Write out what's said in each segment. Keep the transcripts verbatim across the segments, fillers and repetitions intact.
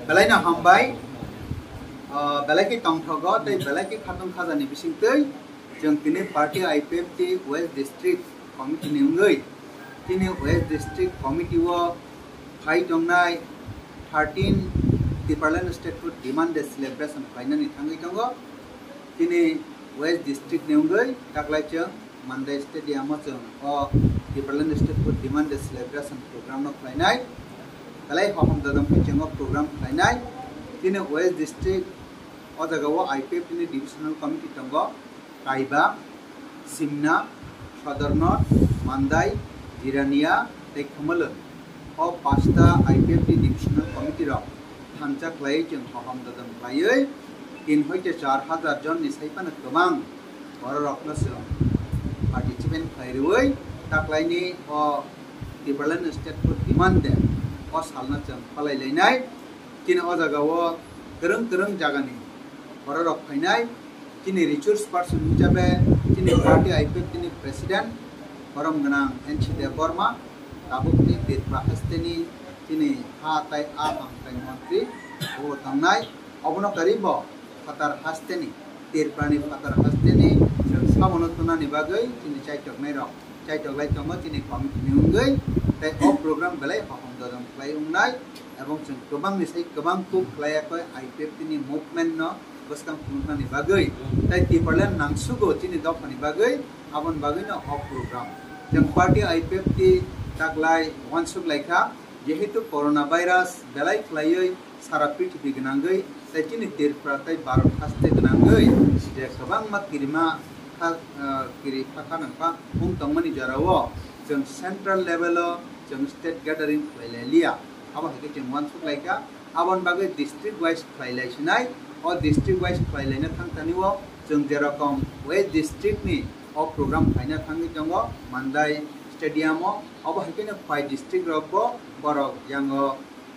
Belai no hambai, ah, belai khe tongthogo tei belai khe khatong khajani bisingtwi chwng tini party I P F T West District Committee ni wngwi tini West District Committee o phai tongnai thirteen Tipraland Statehood Demand Day celebration khlainani thangwi tongo. Tini West District ni wngwi taklai chwng Mandai Stadium o chwng o Tipraland Statehood Demand Day celebration program no khlainai. Belai hohom dodom khe chwng o program khlainai. Tini West District o jaga o I P F T ni divisional committee tongo, Kaiba, Simna, Sodorno, Mandai, Jirania tei Khamalwng. O pasta I P F T divisional committee rok thansa khlaiwi chwng hohom dodom khlaiwi tin hoite char hajar jon ni sai phano kwbang bororokno chwng participant khlai rwui taklaini o Tipraland Statehood Demand Day o salno chwng palai lainai. Chini o jaga o kwrwng kwrwng jagani bororok phainai. Chini resource person hisabe chini party I P F T ni president borom gwnang N C Debbarma, tabukni Tripura hasteni chini ha tai a hamkrai montri bo tongnai. Obono karwi bo phatar hasteni, Tripurani phatar hasteni chwng sabono tunani bagwi chini chaitoknairok chaitoklai tongo chini committee ni wngwi, tei o program belai hohom dodom khlai wngnai, ebong chwng kwbangni sai kwbang kuk khlai yakwi I P F T ni movement no bwskang phunuknani bagwi, tei Tipraland nangsugo chini dophani bagwi, aboni bagwino o program. Chwng party I P F T taklai uansuk laikha, jehetu corona virus belai khlaiwi sara prithibi gwnangwi tei chini Tripura tei Bharat haste gwnangwi je kwbangma kirima kha, ah, kiri kha kha nangkha wng tongmani jorao chwng central level o chwng state gathering khlai lai liya. Abo hai khe chwng uansuk laikha. Aboni bagwi district wise khlai lai sinai. O district wise khlai laina thang thani o chwng jerokom West district ni o program khlaina thangwi tongo Mandai stadium o. Obo hai khe no phai district rok bo borok yango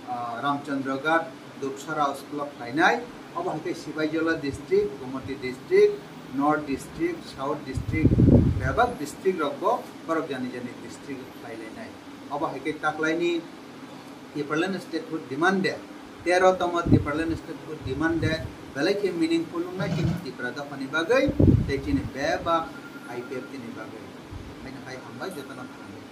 ah, Ramchandra Ghat, Dupsara school o khlainai, obo hai khe Sipaijala district, Gomati district, North district, South district, bebak district rok bo borok jani jani district o khlai lainai. Obo hai khe taklaini Tipraland Statehood Demand Day, tero tomo Tipraland Statehood Demand Day, belai khe meaningful wngnai chini Tripura dophani bagwi tei chini bebak I P F T ni bagwi. Haino hai hambai jotono hambai.